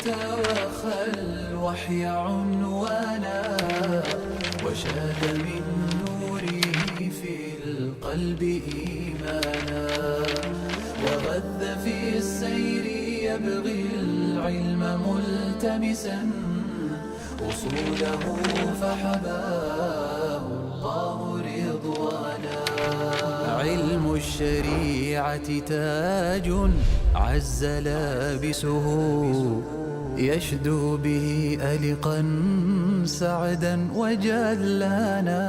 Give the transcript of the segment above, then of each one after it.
وخى الوحي عنوانا، وشاد من نوره في القلب إيمانا، وغذ في السير يبغي العلم ملتمسا، أصوله فحباه الله رضوانا. علم الشريعة تاج عز لابسه، يشدو به ألقا سعدا وجلانا.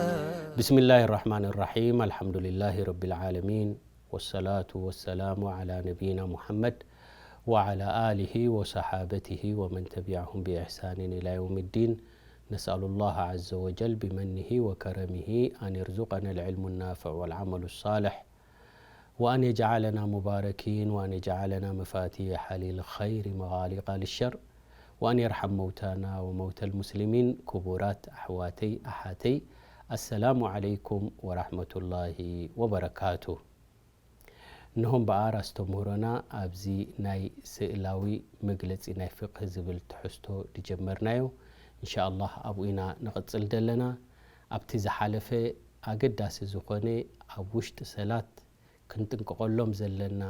بسم الله الرحمن الرحيم. الحمد لله رب العالمين. والصلاة والسلام على نبينا محمد وعلى آله وصحابته ومن تبعهم بإحسان إلى يوم الدين. نسأل الله عز وجل بمنه وكرمه أن يرزقنا العلم النافع والعمل الصالح، وأن يجعلنا مباركين، وأن يجعلنا مفاتيح للخير مغاليق للشر، وأن يرحم موتانا وموتى المسلمين. ክቡራት ኣሕዋተይ ኣሓተይ፣ السلام عليكم ورحمة الله وبركاته። እንሆ እምበኣር ኣስተምህሮና ኣብዚ ናይ ስእላዊ መግለጺ ናይ ፍቅህ ዝብል ትሕዝቶ ዝጀመርናዮ። እንሻኣላህ ኣብኡ ኢና ንቕጽል ዘለና። ኣብቲ ዝሓለፈ ኣገዳሲ ዝኾነ ኣብ ውሽጢ ሰላት ክንጥንቀቐሎም ዘለና፣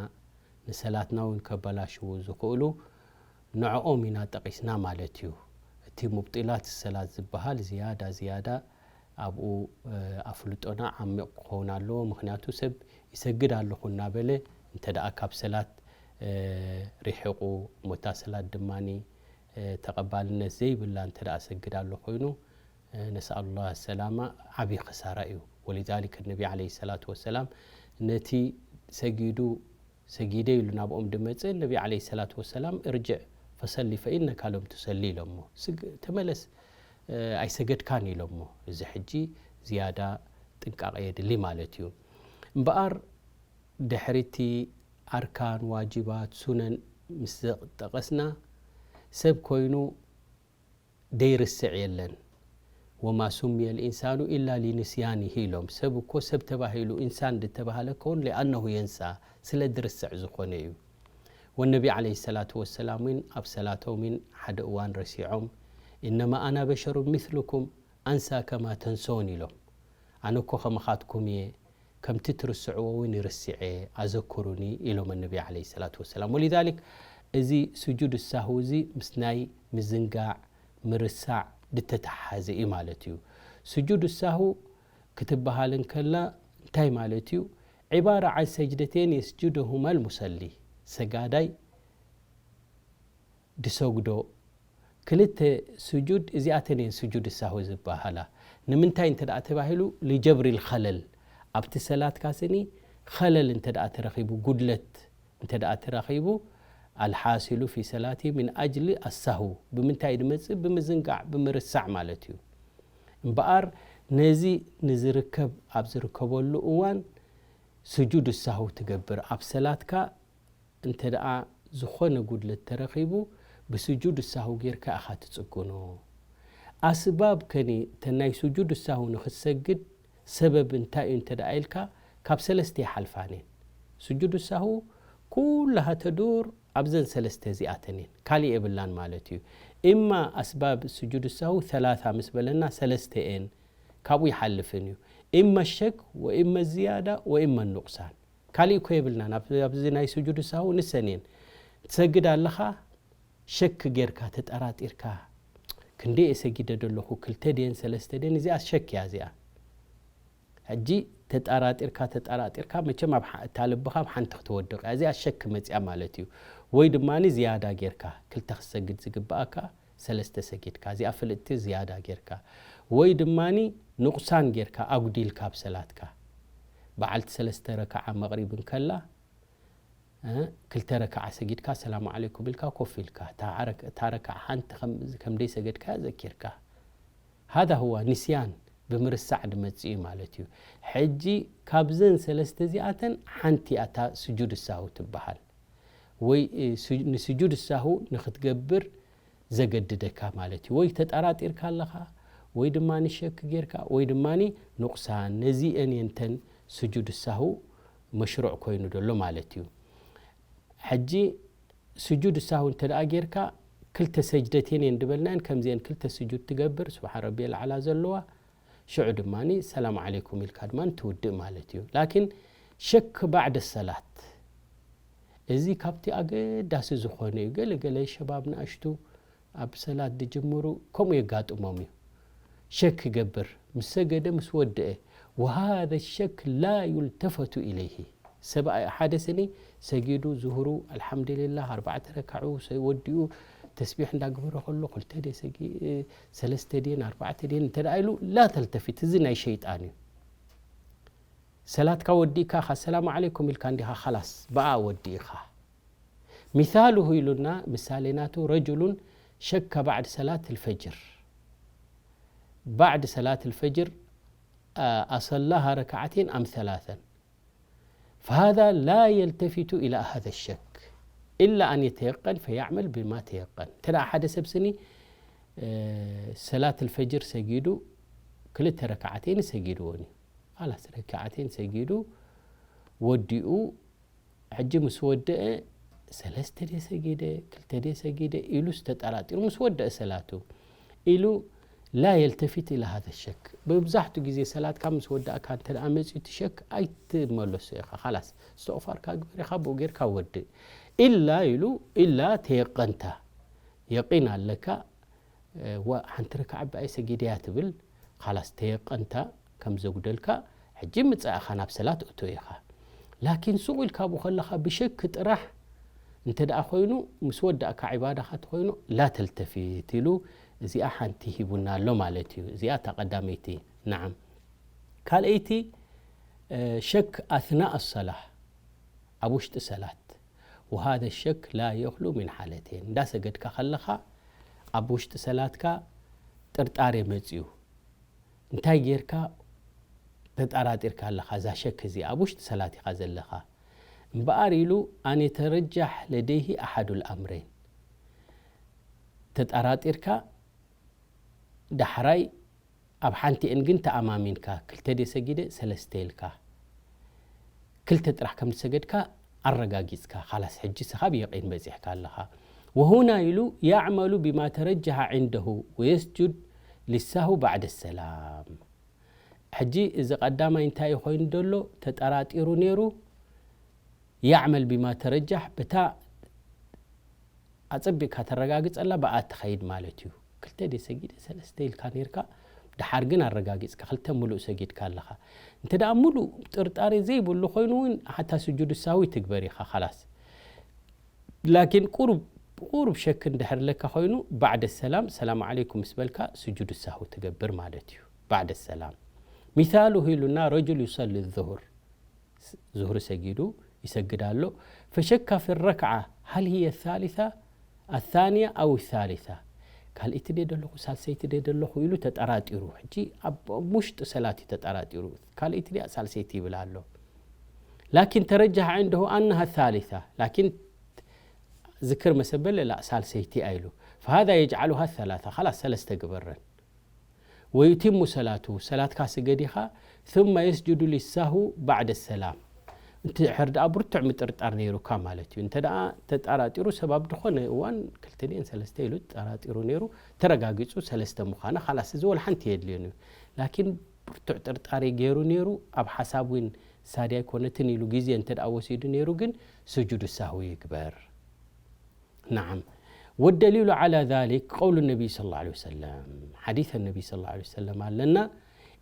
ንሰላትና እውን ከበላሽዉ ዝኽእሉ ንዕኦም ኢና ጠቒስና ማለት እዩ። እቲ ሙብጢላት ሰላት ዝበሃል ዝያዳ ዝያዳ ኣብኡ፣ እ፣ ኣፍልጦና ዓሚቕ ክኸውን ኣለዎ። ምኽንያቱ ሰብ ይሰግድ ኣለኹ እናበለ እንተ ደኣ ካብ ሰላት፣ እ፣ ርሒቑ፣ እሞ እታ ሰላት ድማኒ፣ እ፣ ተቐባልነት ዘይብላ እንተ ደኣ ሰግድ ኣሎ ኮይኑ፣ እ፣ ነስኣሉላህ ሰላማ፣ ዓብዪ ክሳራ እዩ። ወሊዛሊክ ነቢ ዓለይሂ ሰላቱ ወሰላም ነቲ ሰጊዱ ሰጊደ ኢሉ ናብኦም ድመጽእ፣ ነቢ ዓለይሂ ሰላቱ ወሰላም፣ "እርጅዕ ፈሰሊ ፈኢነካ ለም ትሰሊ" ኢሎሞ። ስግ-፣ ተመለስ፣ እ፣ ኣይሰገድካን ኢሎሞ። እዚ ሕጂ ዝያዳ ጥንቃቐ የድሊ ማለት እዩ። እምበኣር ድሕሪቲ ኣርካን፣ ዋጅባት፣ ሱነን ምስ ዘጠቐስና፣ ሰብ ኮይኑ ደይርስዕ የለን። "ወማ ሱምየ ልኢንሳኑ ኢላ ሊንስያኒሂ" ኢሎም። ሰብ እኮ ሰብ ተባሂሉ፣ ኢንሳን ዝተባህለ ከውን ሊኣነሁ የንሳ፣ ስለ ድርስዕ ዝኾነ እዩ። ወነቢ ዓለይሂ ሰላቱ ወሰላም እውን ኣብ ሰላቶም እውን ሓደ እዋን ረሲዖም፣ "ኢነማ ኣና በሸሩ ምስሉኩም ኣንሳ ከማ ተንሶን" ኢሎም። "ኣነ እኮ ከማኻትኩም እየ፣ ከምቲ ትርስዕዎ እውን ይርስዕ እየ፣ ኣዘክሩኒ" ኢሎም ነቢ ዓለይሂ ሰላቱ ወሰላም። ወሊዛሊክ እዚ ስጁድ ሳህው እዚ ምስ ናይ ምዝንጋዕ፣ ምርሳዕ ዝተተሓሓዘ እዩ ማለት እዩ። ስጁድ ሳህው ክትበሃል እንከላ እንታይ ማለት እዩ? ዒባራ ዓን ሰጅደተይን የስጁደሁማ ልሙሰሊ፣ ሰጋዳይ ድሰግዶ ክልተ ስጁድ እዚኣተን እየን ስጁድ ሳህው ዝበሃላ። ንምንታይ እንተ ደኣ ተባሂሉ፣ ሊጀብሪል ኸለል፣ ኣብቲ ሰላትካ ስኒ ኸለል እንተ ደኣ ተረኺቡ፣ ጉድለት እንተ ደኣ ተረኺቡ፣ ኣልሓሲሉ ፊ ሰላቲ ምን ኣጅሊ ኣሳህው፣ ብምንታይ ድመጽእ? ብምዝንጋዕ፣ ብምርሳዕ ማለት እዩ። እምበኣር ነዚ ንዝርከብ፣ ኣብ ዝርከበሉ እዋን ስጁድ ሳህው ትገብር። ኣብ ሰላትካ እንተ ደኣ ዝኾነ ጉድለት ተረኺቡ፣ ብስጁድ ሳህው ጌርካ ኢኻ ትጽግኖ። ኣስባብ ከኒ እተን ናይ ስጁድ ሳህው ንኽትሰግድ ሰበብ እንታይ እዩ እንተ ደኣ ኢልካ፣ ካብ ሰለስተ ይሓልፋን እየን። ስጁድ ሳህው ኩላሃ ተዱር ኣብዘን ሰለስተ እዚኣተን እየን፣ ካሊእ የብላን ማለት እዩ። ኢማ ኣስባብ ስጁድ ሳህው ሰላሳ ምስ በለና ሰለስተ እየን፣ ካብኡ ይሓልፍን እዩ። ኢማ ሸክ ወኢማ ዝያዳ ወኢማ ኑቕሳን። ካሊእ እኮ የብልናን። ኣብ-፣ ኣብዚ ናይ ስጁድ ሳህው ንሰን እየን። ትሰግድ ኣለኻ፣ ሸክ ጌርካ፣ ተጠራጢርካ፣ "ክንደይ እየ ሰጊደ ዘለኹ? ክልተ ድየን ሰለስተ ድየን?" እዚኣ ሸክ እያ እዚኣ። ሕጂ ተጠራጢርካ፣ ተጠራጢርካ፣ መቸም ኣብ ሓ-፣ እታ ልብኻ ኣብ ሓንቲ ክትወድቕ እያ። እዚኣ ሸክ መጽያ ማለት እዩ። ወይ ድማኒ ዝያዳ ጌርካ፣ ክልተ ክትሰግድ ዝግብኣካ፣ ሰለስተ ሰጊድካ፣ እዚኣ ፍልጥቲ ዝያዳ ጌርካ። ወይ ድማኒ ኑቕሳን ጌርካ፣ ኣጉዲልካ ኣብ ሰላትካ። በዓልቲ ሰለስተ ረክዓ መቕሪብ እንከላ፣ እ፣ ክልተ ረክዓ ሰጊድካ፣ ሰላሙ ዓለይኩም ኢልካ ኮፍ ኢልካ፣ እታ ዓረክ-፣ እታ ረክዓ ሓንቲ ከም፣ ከም ደይሰገድካያ ዘኪርካ። ሃዛ ሁዋ ንስያን፣ ብምርሳዕ ድመጽእ እዩ ማለት እዩ። ሕጂ ካብዘን ሰለስተ እዚኣተን ሓንቲ እያ እታ ስጁድ ሳሁ ትበሃል። ወይ፣ እ፣ ሱ-፣ ንስጁድ ሳሁ ንኽትገብር ዘገድደካ ማለት እዩ። ወይ ተጠራጢርካ ኣለኻ፣ ወይ ድማ ንሸክ ጌርካ፣ ወይ ድማ ንቑሳን። ነዚአን እየን እተን ስጁድ ሳሁ መሽሩዕ ኮይኑ ዘሎ ማለት እዩ። ሕጂ ስጁድ ሳሁ እንተ ደኣ ጌርካ፣ ክልተ ሰጅደቴን እየን ድበልናየን፣ ከምዚአን ክልተ ስጁድ ትገብር፣ ስብሓን ረቢየል ኣዕላ ዘለዋ። ሽዑ ድማ ሰላም ዓለይኩም ኢልካ ድማ ትውድእ ማለት እዩ። ላኪን ሸክ ባዕደ ሰላት፣ እዚ ካብቲ ኣገዳሲ ዝኾነ እዩ። ገለ ገለ ሸባብ ንኣሽቱ ኣብ ሰላት ድጅምሩ ከምኡ የጋጥሞም እዩ። ሸክ ይገብር። ምስ ሰገደ ምስ ወድአ፣ ወሃذ ሸክ ላ ዩልተፈቱ ኢለይሂ። ሰብኣይ ሓደ ስኒ ሰጊዱ ዙህሩ ኣልሓምዱሊላህ ኣርባዕተ ረካዑ ሰ-፣ ወዲኡ ተስቢሕ እንዳግበረ ከሎ ክልተ ድየ ሰጊ-፣ ሰለስተ ድየን ኣርባዕተ ድየን እንተ ደኣ ኢሉ ላ ተልተፊት፣ እዚ ናይ ሸይጣን እዩ። ሰላትካ ወዲእካ ኢኻ፣ ሰላም ዓለይኩም ኢልካ እንዲኻ፣ ኻላስ ብኣ ወዲእኻ። ሚሳሉሁ ኢሉና፣ ምሳሌ ናቱ፣ ረጁሉን ሸከ ባዕድ ሰላት ልፈጅር። ባዕድ ሰላት ልፈጅር፣ አ-፣ ኣሰላሃ ረክዓቴን ኣም ሰላተን። فهذا لا يلتفت إلى هذا الشك إلا أن يتيقن فيعمل بما تيقن. እንተ ደኣ ሓደ ሰብ ስኒ፣ እ፣ ሰላት ልፈጅር ሰጊዱ፣ ክልተ ረክዓቴን ሰጊድዎን እዩ። ኻላስ ረክዓቴን ሰጊዱ፣ ወዲኡ፣ ሕጂ ምስ ወደአ፣ ሰለስተ ድየ ሰጊደ፣ ክልተ ድየ ሰጊደ ኢሉስ ተጠራጢሩ ምስ ወደአ ሰላቱ ኢሉ ላ የልተፊት ኢላ ሃዘ ሸክ። መብዛሕቱ ግዜ ሰላትካ ምስ ወዳእካ እንተ ደኣ መጺኡ እቲ ሸክ ኣይትመለሶ ኢኻ። ኻላስ እስተቕፋርካ ግበር ኢኻ፣ ብኡ ጌርካ ወድእ። ኢላ ኢሉ፣ ኢላ ተየቀንታ፣ የቂን ኣለካ፣ እ፣ ዋ፣ ሓንቲ ረክዓ ብኣይ ሰጊደያ ትብል፣ ኻላስ ተየቀንታ ከም ዘጉደልካ፣ ሕጂ ምጻእኻ ናብ ሰላት እቶ ኢኻ። ላኪን ሱቕ ኢልካ ብኡ ከለኻ ብሸክ ጥራሕ እንተ ደኣ ኮይኑ፣ ምስ ወዳእካ ዒባዳኻ ተኾይኑ፣ ላ ተልተፊት ኢሉ፣ እዚኣ ሓንቲ ሂቡና ኣሎ ማለት እዩ። እዚኣ እታ ቀዳመይቲ። ነዓም። ካልኣይቲ፣ እ፣ ሸክ ኣስናእ ኣሰላህ፣ ኣብ ውሽጢ ሰላት። ወሃዘ ሸክ ላ የኽሉ ሚን ሓለተይን። እንዳሰገድካ ከለኻ፣ ኣብ ውሽጢ ሰላትካ ጥርጣሬ መጽዩ። እንታይ ጌርካ ተጠራጢርካ ኣለኻ? እዛ ሸክ እዚኣ ኣብ ውሽጢ ሰላት ኢኻ ዘለኻ። እምበኣር ኢሉ፣ ኣን የተረጃሕ ለደይሂ ኣሓዱ ልኣምረይን። ተጠራጢርካ፣ ዳሕራይ ኣብ ሓንቲኤን ግን ተኣማሚንካ፣ ክልተ ድየ ሰጊደ፣ ሰለስተ ኢልካ፣ ክልተ ጥራሕ ከም ዝሰገድካ ኣረጋጊጽካ፣ ኻላስ ሕጂ ስኻ ብየቂን በጺሕካ ኣለኻ። ወሁና ኢሉ፣ ያዕመሉ ቢማ ተረጀሐ ዒንደሁ ወየስጁድ ሊሳሁ ባዕደ ሰላም። ሕጂ እዚ ቀዳማይ እንታይ እዩ ኮይኑ ዘሎ? ተጠራጢሩ ነይሩ፣ ያዕመል ቢማ ተረጃሕ፣ በታ ኣጸቢቕካ ተረጋግጸላ፣ ብኣ ትኸይድ ማለት እዩ። ክልተ ድየ ሰጊደ፣ ሰለስተ ኢልካ ነይርካ፣ ደሓር ግን ኣረጋጊጽካ፣ ክልተ ሙሉእ ሰጊድካ ኣለኻ። እንተ ደኣ ሙሉእ ጥርጣሬ ዘይብሉ ኮይኑ እውን፣ ሓታ ስጁድ ሳህዊ ትግበር ኢኻ፣ ኻላስ። ላኪን ቁሩብ፣ ቁሩብ ሸክ እንድሕር ለካ ኮይኑ፣ ባዕደ ሰላም፣ ሰላም ዓለይኩም ምስ በልካ፣ ስጁድ ሳህዊ ትገብር ማለት እዩ። ባዕደ ሰላም። ሚሳሉሁ ኢሉና፣ ረጁል ዩሰሊ ዙሁር። ዙህሪ ሰጊዱ ይሰግድ ኣሎ። ፈሸካ ፊ ረክዓ ሃል ህየ ሳሊሳ ኣሳንያ ኣው ሳሊሳ፣ ካልኣይቲ ድየ ደለኹ ሳልሰይቲ ድየ ደለኹ ኢሉ ተጠራጢሩ። ሕጂ ኣብ ውሽጢ ሰላት እዩ ተጠራጢሩ። ካልኣይቲ ድያ ሳልሰይቲ ይብል ኣሎ። ላኪን ተረጃሕ ዐንደሁ ኣነሃ ሳሊሳ፣ ላኪን ዝክር መሰበለ ላ ሳልሰይቲ ኣይሉ። ፈሃዛ የጅዓሉሃ ሰላሳ፣ ኻላስ ሰለስተ ግበረን። ወዩቲሙ ሰላቱ፣ ሰላትካ ስገድ ኢኻ፣ ثم يسجد للسهو بعد السلام። እንድሕር ደኣ ብርቱዕ ምጥርጣር ነይሩካ ማለት እዩ። እንተ ደኣ ተጠራጢሩ፣ ሰባብ ዝኾነ እዋን ክልተ ድየን ሰለስተ ኢሉ ተጠራጢሩ ነይሩ፣ ተረጋጊጹ ሰለስተ ምዃና፣ ኻላስ እዚ ወላ ሓንቲ የድልዮን እዩ። ላኪን ብርቱዕ ጥርጣሬ ገይሩ ነይሩ፣ ኣብ ሓሳብ እውን ሳዲ ኣይኮነትን ኢሉ ግዜ እንተ ደኣ ወሲዱ ነይሩ፣ ግን ስጁድ ሳህዊ ይግበር። نعم. والدليل على ذلك قول النبي صلى الله عليه وسلم، حديث النبي صلى الله عليه وسلم ኣለና،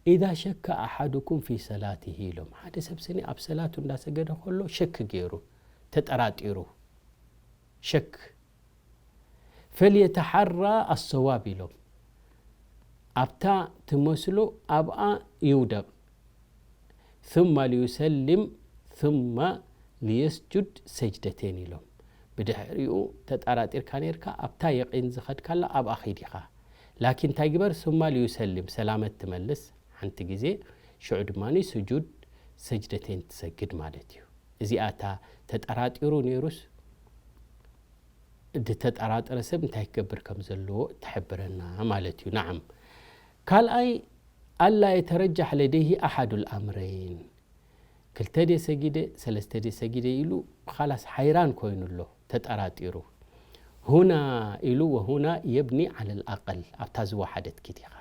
إذا شك أحدكم في صلاته ኢሎም። ሓደ ሰብ ስኒ ኣብ ሰላቱ እንዳሰገደ ከሎ ሸክ ገይሩ፣ ተጠራጢሩ፣ ሸክ፣ فليتحرى الصواب ኢሎም። ኣብታ ትመስሎ ኣብኣ ይውደቕ። ثم ليسلم ثم ليسجد سجدتين ኢሎም። ብድሕሪኡ ተጠራጢርካ ነይርካ፣ ኣብታ የቂን ዝኸድካላ ኣብኣ ኺድ ኢኻ። ላኪን እንታይ ግበር? ثم ليسلم፣ ሰላመት ትመልስ ሓንቲ ግዜ፣ ሽዑ ድማ ስጁድ ሰጅደተይን ትሰግድ ማለት እዩ። እዚኣ እታ ተጠራጢሩ ነይሩስ፣ ዝተጠራጠረ ሰብ እንታይ ክገብር ከም ዘለዎ ትሕብረና ማለት እዩ። ነዓም። ካልኣይ፣ ኣላ የተረጃሕ ለደይሂ ኣሓዱ ልኣምረይን። ክልተ ድየ ሰጊደ፣ ሰለስተ ድየ ሰጊደ ኢሉ፣ ኻላስ ሓይራን ኮይኑ ኣሎ፣ ተጠራጢሩ። ሁና ኢሉ ወሁና የብኒ ዓለል ኣቀል ኣብታ ዝወሓደት ኪድ ኢኻ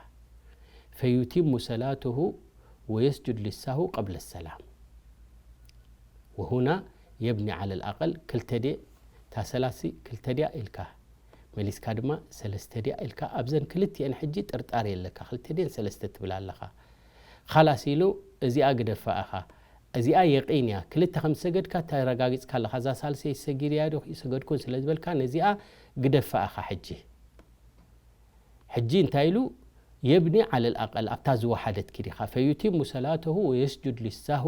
ፈዩቲሙ ሰላትሁ ወየስጁድ ሊሳሁ ቀብለ ሰላም ወሁና የብኒ ዓለል ኣቀል ክልተ ድየ እታ ሰላሲ ክልተ ድያ ኢልካ መሊስካ ድማ ሰለስተ ድያ ኢልካ ኣብዘን ክልቲኤን ሕጂ ጥርጣር የለካ ክልተ ድየን ሰለስተ ትብል ኣለኻ ካላስ ኢሉ እዚኣ ግደፋ ኢኻ እዚኣ የቂን እያ ክልተ ከም ዝሰገድካ ተረጋጊፅካ ኣለኻ እዛ ሳልሰይ ሰጊድ እያ ዶ ይሰገድኩን ስለ ዝበልካ ነዚኣ ግደፋ ኢኻ ሕጂ ሕጂ እንታይ ኢሉ የብኒ ዓለል ኣቀል ኣብታ ዝወሓደት ኪድ ኢኻ ፈዩቲሙ ሰላተሁ ወየስጁድ ሊሳሁ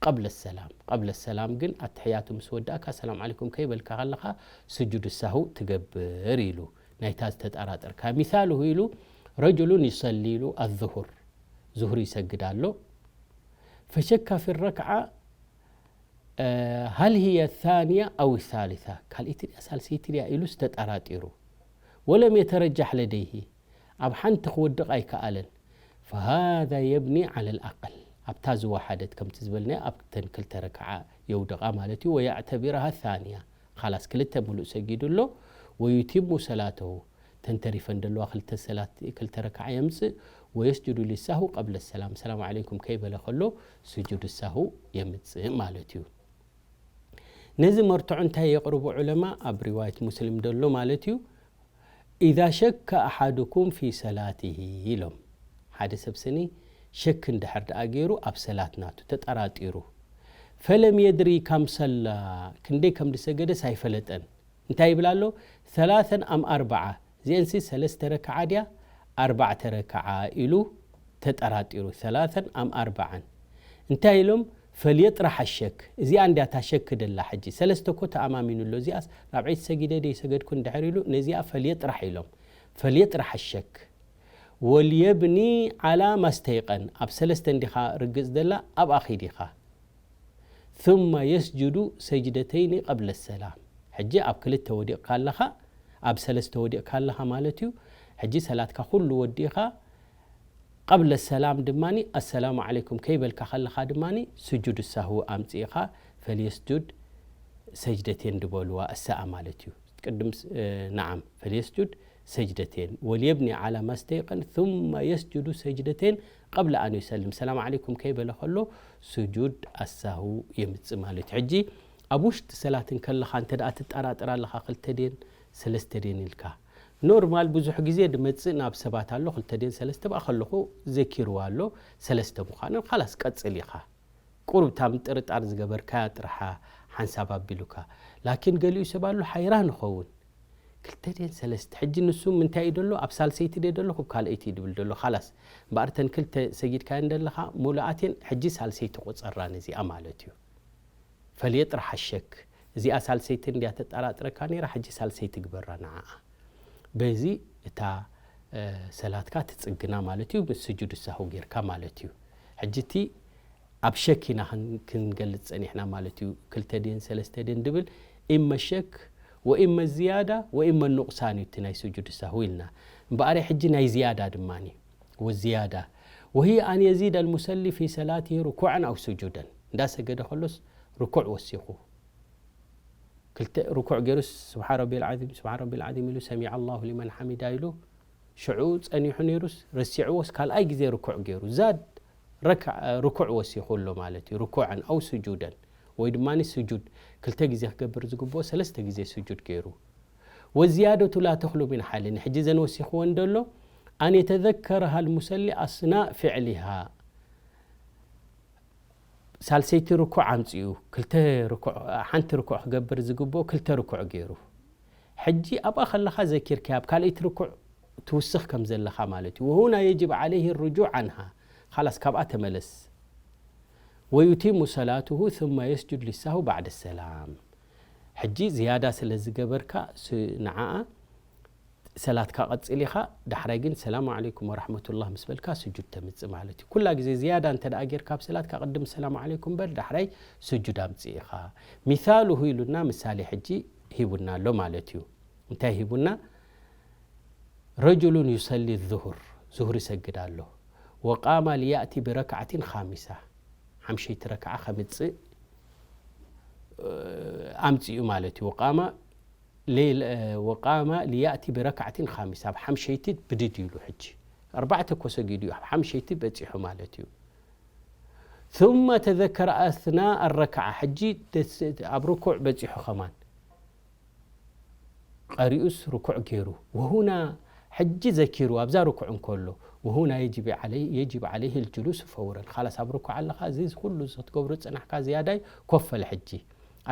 ቀብለ ሰላም ቀብለ ሰላም ግን ኣትሕያቱ ምስ ወዳእካ ሰላም ዓለይኩም ከይበልካ ከለኻ ስጁድ ሳሁ ትገብር ኢሉ ናይታ ዝተጠራጠርካ ሚሳልሁ ኢሉ ረጅሉን ይሰሊ ኢሉ ኣዙሁር ዙሁር ይሰግድ ኣሎ ፈሸካ ፊ ረክዓ ሀል ህየ ታንያ ኣው ሳሊሳ ካልኣይቲ ድያ ሳልሰይቲ ድያ ኢሉስ ተጠራጢሩ ወለም የተረጃሕ ለደይሂ ኣብ ሓንቲ ክወድቕ ኣይከኣለን ፈሃዛ የብኒ ዓለ ልኣቀል ኣብታ ዝወሓደት ከምቲ ዝበልናዮ ኣብተን ክልተ ረክዓ የውድቓ ማለት እዩ ወየዕተቢረሃ ታንያ ኻላስ ክልተ ሙሉእ ሰጊዱ ኣሎ ወዩቲሙ ሰላተሁ ተንተሪፈን ደለዋ ክልተ ሰላት ክልተ ረክዓ የምፅእ ወየስጁዱ ሊሳሁ ቀብለ ሰላም ሰላም ዓለይኩም ከይበለ ከሎ ስጁድ ሳሁ የምፅእ ማለት እዩ ነዚ መርትዖ እንታይ የቕርቡ ዑለማ ኣብ ሪዋየት ሙስሊም ደሎ ማለት እዩ ኢዛ ሸከ ኣሓድኩም ፊ ሰላትሂ ኢሎም ሓደ ሰብ ስኒ ሸክ እንድሕር ደኣ ገይሩ ኣብ ሰላት ናቱ ተጠራጢሩ ፈለም የድሪ ካም ሰላ ክንደይ ከም ዝሰገደስ ኣይፈለጠን እንታይ ይብል ኣሎ ሰላተን ኣም ኣርባዓ እዚአንሲ ሰለስተ ረክዓ ድያ ኣርባዕተ ረክዓ ኢሉ ተጠራጢሩ ሰላተን ኣም ኣርባዓን እንታይ ኢሎም ፈልየጥራሕ ሸክ እዚኣ እንድያ እታ ሸክ ደላ ሕጂ ሰለስተ እኮ ተኣማሚኑ ኣሎ እዚኣስ ራብዐይቲ ሰጊደ ደ ይሰገድኩ እንድሕር ኢሉ ነዚኣ ፈልየጥራሕ ኢሎም ፈልየጥራሕ ሸክ ወልየብኒ ዓላ ማስተይቀን ኣብ ሰለስተ እንዲኻ ርግፅ ደላ ኣብኣ ኺድ ኢኻ ثم يسجد سجدتين قبل السلام ሕጂ ኣብ ክልተ ወዲቕካ ኣለኻ ኣብ ሰለስተ ወዲቕካ ኣለኻ ማለት እዩ ሕጂ ሰላትካ ኩሉ ወዲእኻ ቀብለ ሰላም ድማ ኣሰላሙ ዓለይኩም ከይበልካ ከለኻ ድማ ስጁድ ሳህዊ ኣምፅእኻ ፈልየስጁድ ሰጅደቴን ድበልዋ እሰኣ ማለት እዩ ቅድም ነዓም ፈልየስጁድ ሰጅደቴን ወልየብኒ ዓላ ማስተይቀን ثم يسجد سجدتين قبل أن يسلم ሰላም ዓለይኩም ከይበለ ከሎ ስጁድ ኣሳሁ የምፅእ ማለት እዩ ሕጂ ኣብ ውሽጢ ሰላት እንከለኻ እንተ ደኣ ትጠራጠር ኣለኻ ክልተ ድየን ሰለስተ ድየን ኢልካ ኖርማል ብዙሕ ግዜ ድመፅእ ናብ ሰባት ኣሎ ክልተ ድየን ሰለስተ ብኣ ከለኹ ዘኪርዋ ኣሎ ሰለስተ ምዃነን ካላስ ቀፅል ኢኻ ቁሩብ እታ ምጥርጣር ዝገበርካያ ጥርሓ ሓንሳብ ኣቢሉካ ላኪን ገሊኡ ሰብ ኣሎ ሓይራን ይኸውን ክልተ ድየን ሰለስተ ሕጂ ንሱ ምንታይ እዩ ደሎ ኣብ ሳልሰይቲ ድየ ደሎ ክብ ካልኣይቲ ድብል ደሎ ካላስ እምበኣር ተን ክልተ ሰጊድካየን ደለኻ ሙሉኣትን ሕጂ ሳልሰይቲ ቁፀራ ነዚኣ ማለት እዩ ፈልየጥራሕ ሸክ እዚኣ ሳልሰይቲ እንድያ ተጠራጥረካ ነይራ ሕጂ ሳልሰይቲ ግበራ ንዓኣ በዚ እታ ሰላትካ ትፅግና ማለት እዩ ምስ ስጁድ ሳሁ ጌርካ ማለት እዩ ሕጂ እቲ ኣብ ሸክ ኢና ክንገልፅ ፀኒሕና ማለት እዩ ክልተ ድን ሰለስተ ድን ድብል ኢመ ሸክ ወኢመ ዝያዳ ወኢመ ኑቕሳን እዩ እቲ ናይ ስጁድ ሳሁ ኢልና እምበኣረ ሕጂ ናይ ዝያዳ ድማ ወዝያዳ وهي أن يزيد المصلي في صلاته ركوعا أو سجودا እንዳሰገደ ከሎስ ርኩዕ ወሲኹ ክልተ ርኩዕ ገይሩስ ስብሓን ረቢ ልዓዚም ስብሓን ረቢ ልዓዚም ኢሉ ሰሚዐ ኣላሁ ሊመን ሓሚዳ ኢሉ ሽዑ ጸኒሑ ነይሩስ ረሲዕዎስ ካልኣይ ግዜ ርኩዕ ገይሩ ዛድ ረክዕ ርኩዕ ወሲኹ ኣሎ ማለት እዩ ርኩዐን ኣው ስጁደን ወይ ድማ ስጁድ ክልተ ግዜ ክገብር ዝግብኦ ሰለስተ ግዜ ስጁድ ገይሩ ወዝያደቱ ላ ተኽሉ ሚን ሓልን ሕጂ ዘን ወሲኽወን ደሎ ኣን የተዘከረሃ ልሙሰሊ ኣስናእ ፍዕሊሃ ሳልሰይቲ ርኩዕ ኣምፅኡ ክልተ ርኩዕ ሓንቲ ርኩዕ ክገብር ዝግብኦ ክልተ ርኩዕ ገይሩ ሕጂ ኣብኣ ከለኻ ዘኪርካያ ኣብ ካልኣይቲ ርኩዕ ትውስኽ ከም ዘለኻ ማለት እዩ ወሁና የጅብ ዓለይህ ርጁዕ ዓንሃ ካላስ ካብኣ ተመለስ ወዩቲሙ ሰላትሁ ثم የስጁድ ሊሳሁ ባዕደ ሰላም ሕጂ ዝያዳ ስለ ዝገበርካ ንዓኣ ሰላትካ ቀጽል ኢኻ ዳሕራይ ግን ሰላሙ ዓለይኩም ወራሕመቱላህ ምስ በልካ ስጁድ ተምጽእ ማለት እዩ ኩላ ግዜ ዝያዳ እንተ ደኣ ጌርካ ኣብ ሰላትካ ቅድም ሰላሙ ዓለይኩም በል ዳሕራይ ስጁድ ኣምጽእ ኢኻ ሚሳሉሁ ኢሉና ምሳሌ ሕጂ ሂቡና ኣሎ ማለት እዩ እንታይ ሂቡና ረጁሉን ዩሰሊ ዙሁር ዙሁር ይሰግድ ኣሎ ወቃማ ሊያእቲ ብረክዓትን ኻሚሳ ሓምሸይቲ ረክዓ ከምጽእ ኣምጽኡ ማለት እዩ ወቃማ ሌል-፣ እ፣ ወቃማ ሊያእቲ ብረክዓትን ኻሚሳ፣ ኣብ ሓምሸይቲ ብድድ ኢሉ። ሕጂ ኣርባዕተ እኮ ሰጊዱ እዩ፣ ኣብ ሓምሸይቲ በጺሑ ማለት እዩ። ثم تذكر أثناء الركعة، ሕጂ ደስ-፣ ኣብ ርኩዕ በጺሑ ኸማን። ቀሪኡስ ርኩዕ ገይሩ። ወሁና፣ ሕጂ ዘኪሩ ኣብዛ ርኩዕ እንከሎ። ወሁና የጅብ ዓለይ-፣ የጅብ ዓለይህ ልጅሉስ ፈውረን። ኻላስ ኣብ ርኩዕ ኣለኻ፣ እዚ ኩሉ እዚ ክትገብሩ ዝጸናሕካ ዝያዳይ ኮፈል ሕጂ።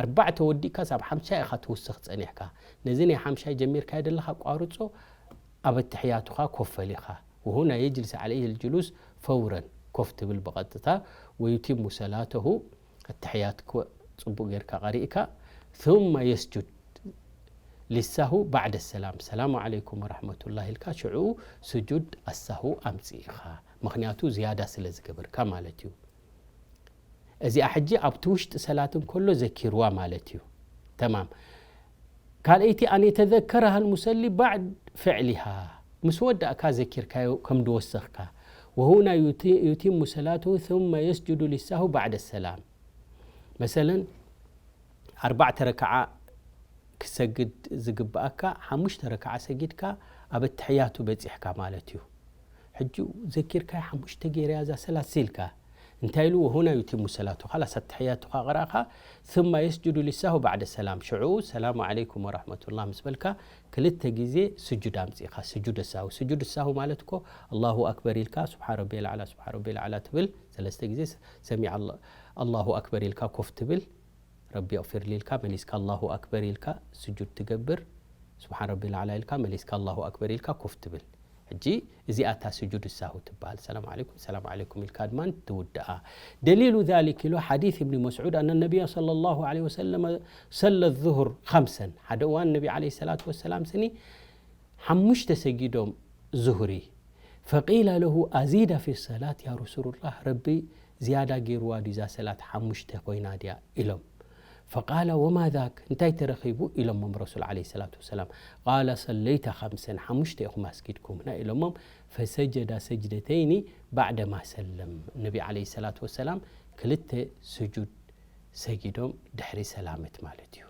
ኣርባዕተ ወዲእካስ ኣብ ሓምሻ ኢኻ ትውስኽ ጸኒሕካ። ነዚ ናይ ሓምሻይ ጀሚርካዮ ዘለኻ ቋርጾ፣ ኣብ ኣተሕያቱኻ ኮፈል ኢኻ። ወሁና የጅልስ ዓለይህ ልጅሉስ ፈውረን። ኮፍ ትብል ብቐጥታ። ወዩቲሙ ሰላተሁ ኣተሕያት ክወ-፣ ጽቡቕ ጌርካ ቀሪእካ፣ ثم يسجد للسهو بعد السلام، ሰላሙ ዓለይኩም ወረሕመቱላህ ኢልካ ሽዑ ስጁድ ኣሳሁ ኣምጽእ ኢኻ። ምኽንያቱ ዝያዳ ስለ ዝገበርካ ማለት እዩ። እዚኣ ሕጂ ኣብቲ ውሽጢ ሰላት እንከሎ ዘኪርዋ ማለት እዩ። ተማም። ካልኣይቲ፣ أن يتذكرها المصلي بعد فعلها، ምስ ወዳእካ ዘኪርካዮ ከም ዝወሰኽካ። وهنا يت-، يتم صلاته ثم يسجد للسهو بعد السلام። መሰለን፣ ኣርባዕተ ረክዓ ክሰግድ ዝግብኣካ፣ ሓሙሽተ ረክዓ ሰጊድካ ኣብ ኣተሕያቱ በጺሕካ ማለት እዩ። ሕጂ ዘኪርካዮ፣ ሓሙሽተ ገይረያ እዛ ሰላት ሲልካ። እንታይ ኢሉ? وهنا يتم صلاته، ኻላስ ኣተሕያቱኻ ቅራእኻ፣ ثم يسجد للسهو بعد السلام። ሽዑ ሰላሙ ዓለይኩም ወረሕመቱላህ ምስ በልካ፣ ክልተ ግዜ ስጁድ ኣምጺእኻ፣ ስጁድ ሳሁ። ስጁድ ሳሁ ማለት እኮ ኣላሁ ኣክበር ኢልካ፣ ስብሓን ረቢየል ኣዕላ፣ ስብሓን ረቢየል ኣዕላ ትብል፣ ሰለስተ ግዜ ሰሚዐ ኣላ-፣ ኣላሁ ኣክበር ኢልካ ኮፍ ትብል፣ ረቢ ኣቕፊር ሊ ኢልካ መሊስካ ኣላሁ ኣክበር ኢልካ ስጁድ ትገብር፣ ስብሓን ረቢየል ኣዕላ ኢልካ መሊስካ ኣላሁ ኣክበር ኢልካ ኮፍ ትብል። ሕጂ እዚኣ እታ ስጁድ ሳሁ ትበሃል። ሰላም ዓለይኩም፣ ሰላም ዓለይኩም ኢልካ ድማ ትውድኣ። ደሊሉ ዛሊክ ኢሉ ሓዲስ እብኒ መስዑድ ኣነ ነቢያ ሰለላሁ ዓለይሂ ወሰለመ ሰለ ዙሁር ኸምሰን። ሓደ እዋን ነቢ ዓለይሂ ሰላቱ ወሰላም ስኒ ሓሙሽተ ሰጊዶም ዙሁሪ። ፈቂለ ለሁ ኣዚደ ፊ ሰላት ያ ረሱሉላህ፣ ረቢ ዝያዳ ገይርዋ ድዩ እዛ ሰላት ሓሙሽተ ኮይና ድያ ኢሎም። ፈቃለ ወማ ዛክ፣ እንታይ ተረኺቡ ኢሎሞም ረሱል ዓለይሂ ሰላቱ ወሰላም። ቃለ ሰለይተ ኸምሰን፣ ሓሙሽተ ኢኹም ኣስጊድኩምና ኢሎሞም። ፈሰጀዳ ሰጅደተይኒ ባዕደማ ሰለም፣ ነቢ ዓለይሂ ሰላቱ ወሰላም ክልተ ስጁድ ሰጊዶም ድሕሪ ሰላመት ማለት እዩ።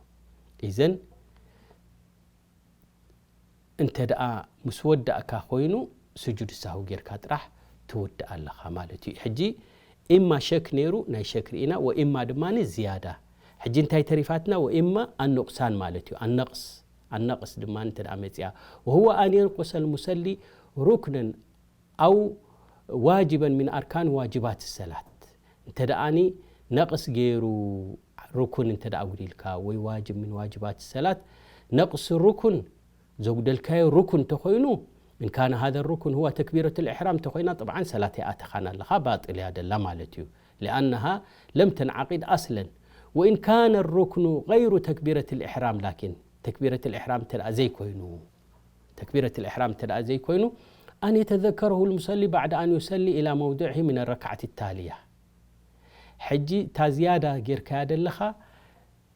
ኢዘን እንተ ደኣ ምስ ወዳእካ ኮይኑ ስጁድ ሳሁ ጌርካ ጥራሕ ትውድእ ኣለኻ ማለት እዩ። ሕጂ ኢማ ሸክ ነይሩ ናይ ሸክ ርኢና፣ ወኢማ ድማ ዝያዳ። ሕጂ እንታይ ተሪፋትና? ወኢማ ኣኑቕሳን ማለት እዩ። ኣነቕስ፣ ኣነቕስ ድማ እንተ ደኣ መጺኣ፣ وهو أن ينقص المصلي ركنا أو واجبا من أركان واجبات الصلاة። እንተ ደኣኒ ነቕስ ገይሩ ሩኩን እንተ ደኣ ኣጉዲልካ ወይ ዋጅብ ምን ዋጅባት ሰላት፣ ነቕስ ሩኩን ዘጉደልካዮ ሩኩን እንተኾይኑ፣ إن كان هذا الركن هو تكبيرة الإحرام እንተኾይና፣ طبعا ሰላት ኣይኣተኻን ኣለኻ፣ ባጥል እያ ደላ ማለት እዩ። لأنها لم تنعقد أصلا. وإن كان الركن غير تكبيرة الإحرام، لكن تكبيرة الإحرام እንተ ደኣ ዘይኮይኑ፣ ተክቢረት ልእሕራም እንተ ደኣ ዘይኮይኑ፣ أن يتذكره المصلي بعد أن يصلي إلى موضعه من الركعة التالية። ሕጂ እታ ዝያዳ ጌርካያ ደለኻ፣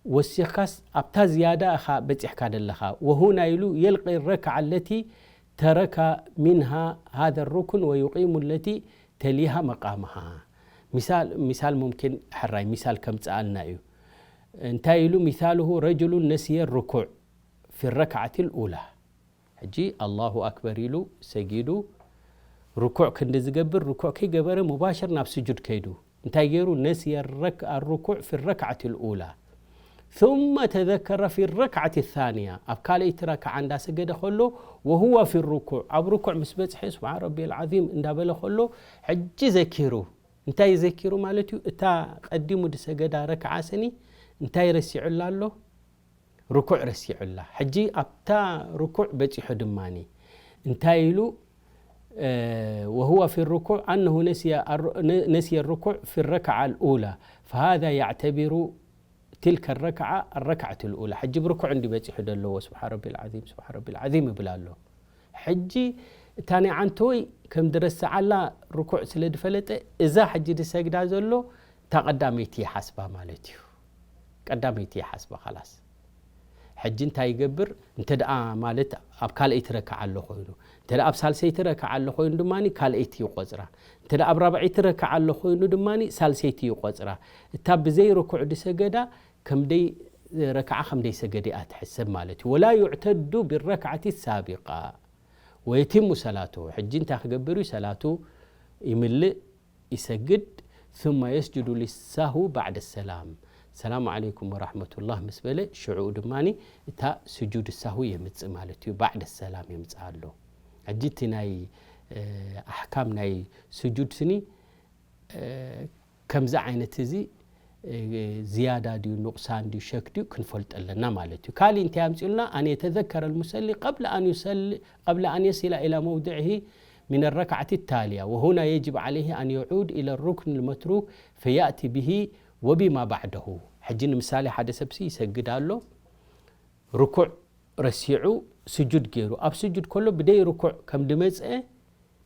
ወሲኽካስ ኣብታ ዝያዳ ኢኻ በጺሕካ ደለኻ። وهنا ኢሉ يلقي الركعة التي ترك منها هذا الركن ويقيم التي تليها مقامها። ሚሳል፣ ሚሳል ሙምኪን ሕራይ ሚሳል ከምጽኣልና እዩ። እንታይ ኢሉ? مثاله رجل نسي الركوع في الركعة الأولى። ሕጂ ኣላሁ ኣክበር ኢሉ ሰጊዱ፣ ርኩዕ ክንዲ ዝገብር፣ ርኩዕ ከይገበረ ሙባሽር ናብ ስጁድ ከይዱ። እንታይ ገይሩ? نسي الرك-، الركوع في الركعة الأولى ثم تذكر في الركعة الثانية، ኣብ ካልኣይቲ ረክዓ እንዳሰገደ ከሎ፣ وهو في الركوع፣ ኣብ ርኩዕ ምስ በጽሐ፣ سبحان ربي العظيم እንዳበለ ከሎ፣ ሕጂ ዘኪሩ። እንታይ ዘኪሩ ማለት እዩ? እታ ቀዲሙ ዝሰገዳ ረክዓ ስኒ እንታይ ረሲዑላ ኣሎ? ርኩዕ ረሲዑላ። ሕጂ ኣብታ ርኩዕ በጺሑ ድማኒ እንታይ ኢሉ? وهو في الركوع أنه نسي الر-، نسي الركوع في الركعة الأولى، فهذا يعتبر تلك الركعة الركعة الأولى. ሕጂ ብርኩዕ እንዲ በጺሑ ደለዎ፣ سبحان ربي العظيم، سبحان ربي العظيم ይብል ኣሎ። ሕጂ እታ ናይ ዓንተወይ ከም ድረስዓላ ርኩዕ ስለ ድፈለጠ፣ እዛ ሕጂ ድሰግዳ ዘሎ እታ ቀዳመይቲ ይሓስባ ማለት እዩ። ቀዳመይቲ ይሓስባ ኻላስ። ሕጂ እንታይ ይገብር? እንተ ደኣ ማለት ኣብ ካልኣይቲ ረክዓ ኣሎ ኮይኑ፣ እንተ ደኣ ኣብ ሳልሰይቲ ረክዓ ኣሎ ኮይኑ ድማ ካልኣይቲ ይቆጽራ። እንተ ደኣ ኣብ ራብዐይቲ ረክዓ ኣሎ ኮይኑ ድማ ሳልሰይቲ ይቆጽራ። እታ ብዘይ ርኩዕ ድሰገዳ ከም ደይ-፣ ረክዓ ከም ደይሰገደ እያ ትሕሰብ ማለት እዩ። ولا يعتد بالركعة السابقة ويتم صلاته. ሕጂ እንታይ ክገብር እዩ? ሰላቱ ይምልእ፣ ይሰግድ። ثم يسجد للسهو بعد السلام. ሰላም ዓለይኩም ወራሕመቱላህ ምስ በለ ሽዑኡ ድማ እታ ስጁድ ሳሁ የምጽእ ማለት እዩ። ባዕደ ሰላም የምጽእ ኣሎ። ሕጂ እቲ ናይ ኣሕካም ናይ ስጁድ ስኒ ከምዚ ዓይነት እዚ ዝያዳ ድዩ ኑቕሳን ድዩ ሸክ ድዩ ክንፈልጦ ኣለና ማለት እዩ። ካልእ እንታይ ኣምፅኡልና? أن يتذكر المصلي قبل أن يصلي قبل أن يصل إلى موضعه من الركعة التالية وهنا يجب عليه أن يعود إلى الركن المتروك فيأتي به وبما بعده. ሕጂ ንምሳሌ ሓደ ሰብሲ ይሰግድ ኣሎ፣ ርኩዕ ረሲዑ ስጁድ ገይሩ፣ ኣብ ስጁድ ከሎ ብደይ ርኩዕ ከም ድመፅአ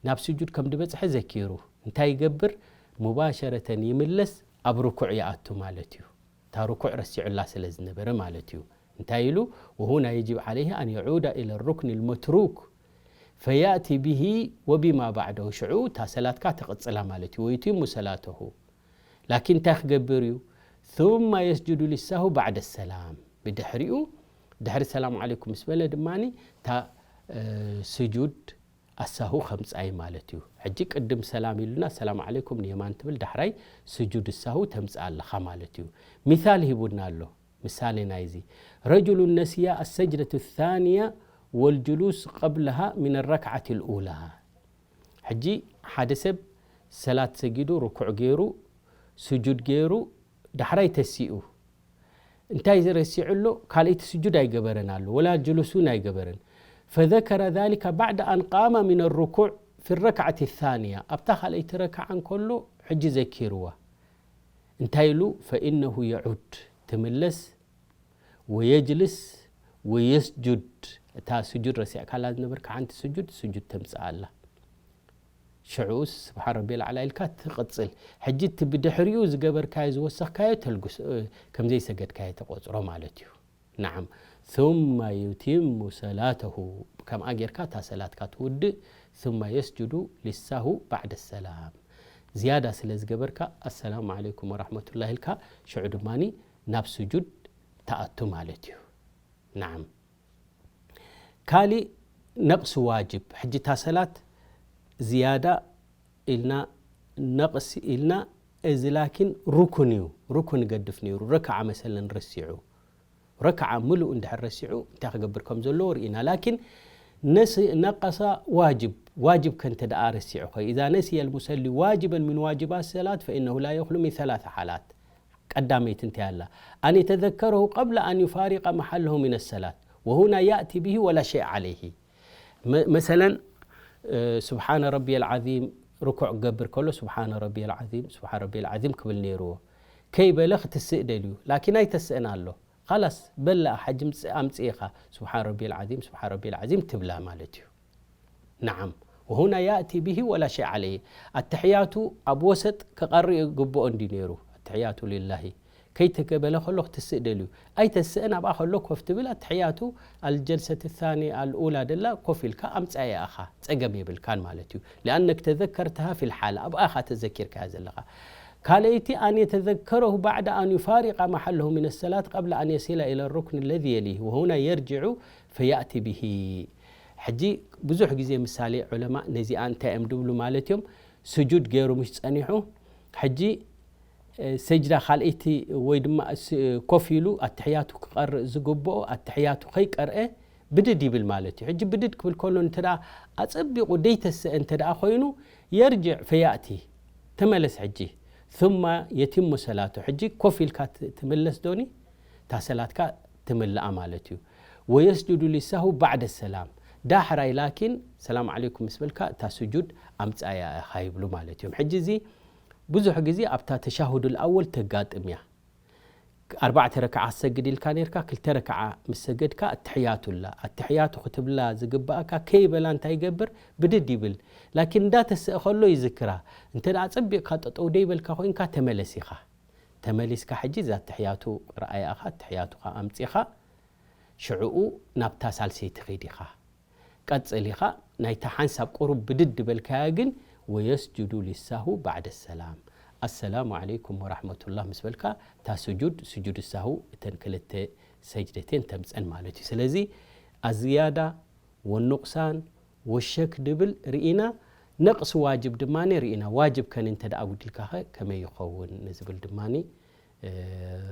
ናብ ስጁድ ከም ድበፅሐ ዘኪሩ እንታይ ይገብር? ሙባሸረተን ይምለስ፣ ኣብ ርኩዕ ይኣቱ ማለት እዩ። እታ ርኩዕ ረሲዑላ ስለ ዝነበረ ማለት እዩ። እንታይ ኢሉ? وهنا يجب عليه أن يعود إلى الركن المتروك فيأتي به وبما بعده. ሽዑ እታ ሰላትካ ተቕፅላ ማለት እዩ። ويتم صلاته. ላኪን እንታይ ክገብር እዩ? ثم يسجد للسهو بعد السلام. ብድሕሪኡ ድሕሪ ሰላም ዓለይኩም ምስ በለ ድማ እታ ስጁድ ኣሳሁ ከምፃይ ማለት እዩ። ሕጂ ቅድም ሰላም ኢሉና ሰላም ዓለይኩም ንየማን ትብል፣ ዳሕራይ ስጁድ ሳሁ ተምፅእ ኣለኻ ማለት እዩ። ሚሳል ሂቡና ኣሎ። ምሳሌ ናይዚ رجل نسي السجدة الثانية والجلوس قبلها من الركعة الأولى. ሕጂ ሓደ ሰብ ሰላት ሰጊዱ ርኩዕ ገይሩ ስጁድ ገይሩ ዳሕራይ ተሲኡ እንታይ ረሲዑ ኣሎ? ካልኣይቲ ስጁድ ኣይገበረን ኣሎ፣ ወላ ጅሉስ እውን ኣይገበረን። فذكر ذلك بعد أن قام من الركوع في الركعة الثانية. ኣብታ ካልኣይቲ ረክዓ እንከሎ ሕጂ ዘኪርዋ። እንታይ ኢሉ? فإنه يعود፣ ትምለስ፣ ويجلس ويسجد። እታ ስጁድ ረሲዕካላ ዝነበርካ ሓንቲ ስጁድ፣ ስጁድ ተምፅእ ኣላ። ሽዑ ስብሓን ረቢ ኣልዓላ ኢልካ ትቕፅል። ሕጂ እቲ ብድሕሪኡ ዝገበርካዮ ዝወሰኽካዮ ተልጉስ ከምዘይሰገድካዮ ተቆፅሮ ማለት እዩ። ናዓም ثم يتم صلاته። ከምኣ ጌርካ እታ ሰላትካ ትውድእ። ثم يسجد للسهو بعد السلام። ዝያዳ ስለ ዝገበርካ ኣሰላሙ ዓለይኩም ወራሕመቱላህ ኢልካ ሽዑ ድማ ናብ ስጁድ ትኣቱ ማለት እዩ። ናዓም ካሊእ ነቕሲ ዋጅብ። ሕጂ እታ ሰላት ዝያዳ ኢልና ነቕሲ ኢልና፣ እዚ ላኪን ሩኩን እዩ። ሩኩን ይገድፍ ነይሩ። ረክዓ መሰለን ረሲዑ፣ ረክዓ ምሉእ እንድሕር ረሲዑ እንታይ ክገብር ከም ዘለዎ ርኢና። ላኪን ነስ-፣ ነቀሳ ዋጅብ፣ ዋጅብ ከ እንተ ደኣ ረሲዑ ኸ? إذا نسي المصلي واجبا من واجبات الصلاة فإنه لا يخلو من ثلاث حالات። ቀዳመይቲ እንታይ ኣላ? أن يتذكره قبل أن يفارق محله من الصلاة وهنا يأتي به ولا شيء عليه. መ-፣ መሰለን፣ እ፣ ስብሓነ ረቢየል ዓዚም ርኩዕ ክገብር ከሎ ስብሓነ ረቢየል ዓዚም፣ ስብሓነ ረቢየል ዓዚም ክብል ነይርዎ። ከይበለ ክትስእ ደልዩ፣ ላኪን ኣይተስእን ኣሎ። ኻላስ በላ፣ ሓጂ ምጽ-፣ ኣምጽእ ኢኻ፣ ስብሓን ረቢየል ዓዚም፣ ስብሓን ረቢየል ዓዚም ትብላ ማለት እዩ። ነዓም፣ ወሁና ያእቲ ብሂ ወላ ሸይ ዓለይህ። ኣተሕያቱ ኣብ ወሰጥ ክቐርእ ይግብኦ እንዲ ነይሩ። ኣተሕያቱ ሊላሂ ከይተገበለ ከሎ ክትስእ ደልዩ። ኣይተስእን፣ ኣብኣ ከሎ ኮፍ ትብል። ኣተሕያቱ ኣልጀልሰት ታኒ ኣልኡላ ደላ ኮፍ ኢልካ ኣምጻያ ኢኻ። ጸገም የብልካን ማለት እዩ። ሊኣነክ ተዘከርትሃ ፊል ሓል፣ ኣብኣ ኢኻ ተዘኪርካያ ዘለኻ። ካልኣይቲ፣ ኣን የተዘከረሁ ባዕደ ኣን ዩፋሪቃ መሓለሁ ሚነ ሰላት ቀብለ ኣን የሲለ ኢለ ሩክን ለዚ የሊህ ወሁና የርጅዑ ፈያእቲ ብሂ። ሕጂ ብዙሕ ግዜ ምሳሌ ዑለማ ነዚኣ እንታይ እዮም ድብሉ ማለት እዮም? ስጁድ ገይሩ ምሽ ጸኒሑ፣ ሕጂ፣ እ፣ ሰጅዳ ካልኣይቲ ወይ ድማ ስ-፣ ኮፍ ኢሉ ኣተሕያቱ ክቐርእ ዝግብኦ ኣተሕያቱ ከይቀርአ ብድድ ይብል ማለት እዩ። ሕጂ ብድድ ክብል ከሎ እንተ ደኣ ኣጸቢቑ ደይተስአ እንተ ደኣ ኮይኑ፣ የርጅዕ ፈያእቲ፣ ተመለስ ሕጂ። ثم يتم ሰላቱ፣ ሕጂ ኮፍ ኢልካ ት-፣ ትምለስ ዶኒ? እታ ሰላትካ ትምልኣ ማለት እዩ። ወየስጁዱ ሊሳሁ ባዕደ ሰላም፣ ዳሕራይ ላኪን ሰላም ዓለይኩም ምስ በልካ እታ ስጁድ ኣምጻያ ኢኻ ይብሉ ማለት እዮም። ሕጂ እዚ ብዙሕ ግዜ ኣብታ ተሻሁዱል ኣወል ተጋጥም እያ። ኣርባዕተ ረክዓ ትሰግድ ኢልካ ነርካ፣ ክልተ ረክዓ ምስ ሰገድካ ኣተሕያቱ ኣላ። ኣተሕያቱ ክትብላ ዝግብኣካ ከይበላ እንታይ ይገብር? ብድድ ይብል። ላኪን እንዳተስእ ከሎ ይዝክራ። እንተ ደኣ ጸቢቕካ ጠጠው ደይበልካ ኮይንካ ተመለስ ኢኻ። ተመሊስካ ሕጂ እዛ ኣተሕያቱ ረኣያ ኢኻ፣ ኣተሕያቱኻ ኣምጺኻ፣ ሽዕኡ ናብታ ሳልሰይቲ ኺድ ኢኻ። ቀጽል ኢኻ። ናይታ ሓንሳብ ቁሩብ ብድድ በልካያ ግን፣ ወየስጁዱ ሊሳሁ ባዕደ ሰላም። ኣሰላሙ ዓለይኩም ወራሕመቱላህ ምስ በልካ፣ እታ ስጁድ፣ ስጁድ ሳሁ፣ እተን ክልተ ሰጅደቴን ተምፀን ማለት እዩ። ስለዚ ኣዝያዳ ወኑቕሳን ወሸክ ድብል ርኢና፣ ነቕስ ዋጅብ ድማ ርኢና። ዋጅብ ከን እንተ ደኣ ጉዲልካኸ ከመይ ይኸውን ንዝብል ድማ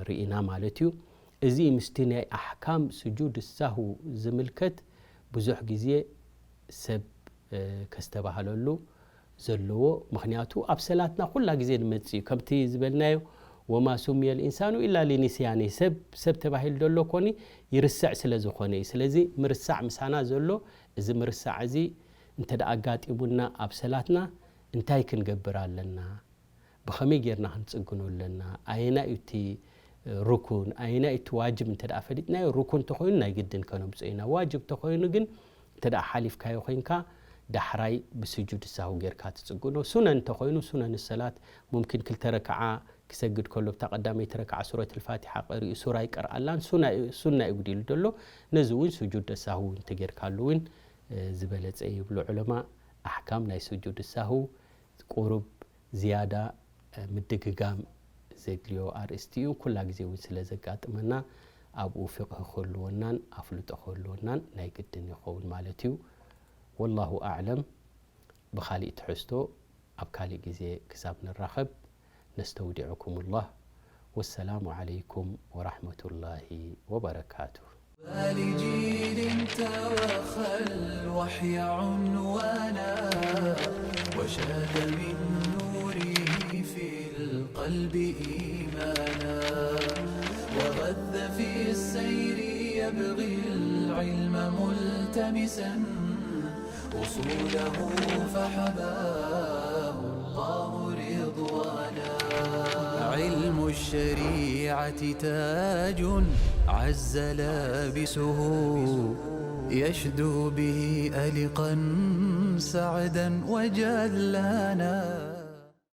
ርኢና ማለት እዩ። እዚ ምስቲ ናይ ኣሕካም ስጁድ ሳሁ ዝምልከት ብዙሕ ግዜ ሰብ ከስተባህለሉ ዘለዎ። ምኽንያቱ ኣብ ሰላትና ኩላ ግዜ ንመጽእ እዩ። ከምቲ ዝበልናዮ፣ ወማ ሱምየ ልኢንሳኑ ኢላ ሊኒስያኒ፣ ሰብ ሰብ ተባሂሉ ዘሎ ኮኒ ይርስዕ ስለ ዝኾነ እዩ። ስለዚ ምርሳዕ ምሳና ዘሎ፣ እዚ ምርሳዕ እዚ እንተ ደኣ ኣጋጢሙና ኣብ ሰላትና እንታይ ክንገብር ኣለና? ብኸመይ ጌርና ክንጽግኖ ኣለና? ኣየናይ እዩ እቲ ሩኩን፣ ኣየናይ እዩ እቲ ዋጅብ እንተ ደኣ ፈሊጥናዮ፣ ሩኩን እንተኾይኑ ናይ ግድን ከነምጽኦ ኢና። ዋጅብ እንተኾይኑ ግን እንተ ደኣ ሓሊፍካዮ ኮይንካ፣ ዳሕራይ ብስጁድ ሳሁ ጌርካ ትጽግኖ። ሱነን እንተኾይኑ፣ ሱነን ሰላት ሙምኪን ክልተ ረክዓ ክሰግድ ከሎ፣ ብታ ቀዳመይቲ ረክዓ ሱረት ልፋቲሓ ቀሪኡ ሱራ ይቀርኣላን ሱና እዩ፣ ሱና እዩ ጉዲሉ ዘሎ። ነዚ እውን ስጁድ ሳሁ እንተጌርካሉ እውን፣ እ፣ ዝበለጸ ይብሉ ዑለማ። ኣሕካም ናይ ስጁድ ሳሁ ቁሩብ ዝያዳ፣ እ፣ ምድግጋም ዘድልዮ ኣርእስቲ እዩ። ኩላ ግዜ እውን ስለ ዘጋጥመና፣ ኣብኡ ፍቕህ ክህልወናን ኣፍልጦ ክህልወናን ናይ ግድን ይኸውን ማለት እዩ። ወላሁ ኣዕለም። ብኻሊእ ትሕዝቶ ኣብ ካሊእ ግዜ ክሳብ ንራኸብ፣ ነስተውዲዑኩሙላህ። ወሰላሙ ዓለይኩም ወራሕመቱላሂ ወበረካቱሁ። لجيل توخى الوحي عنوانا، وشاد من نوره في القلب إيمانا، وغذ في السير يبغي العلم ملتمسا، أصوله فحباه الله رضوانا. علم الشريعة تاج عز لابسه، يشدو به ألقا سعدا وجلانا.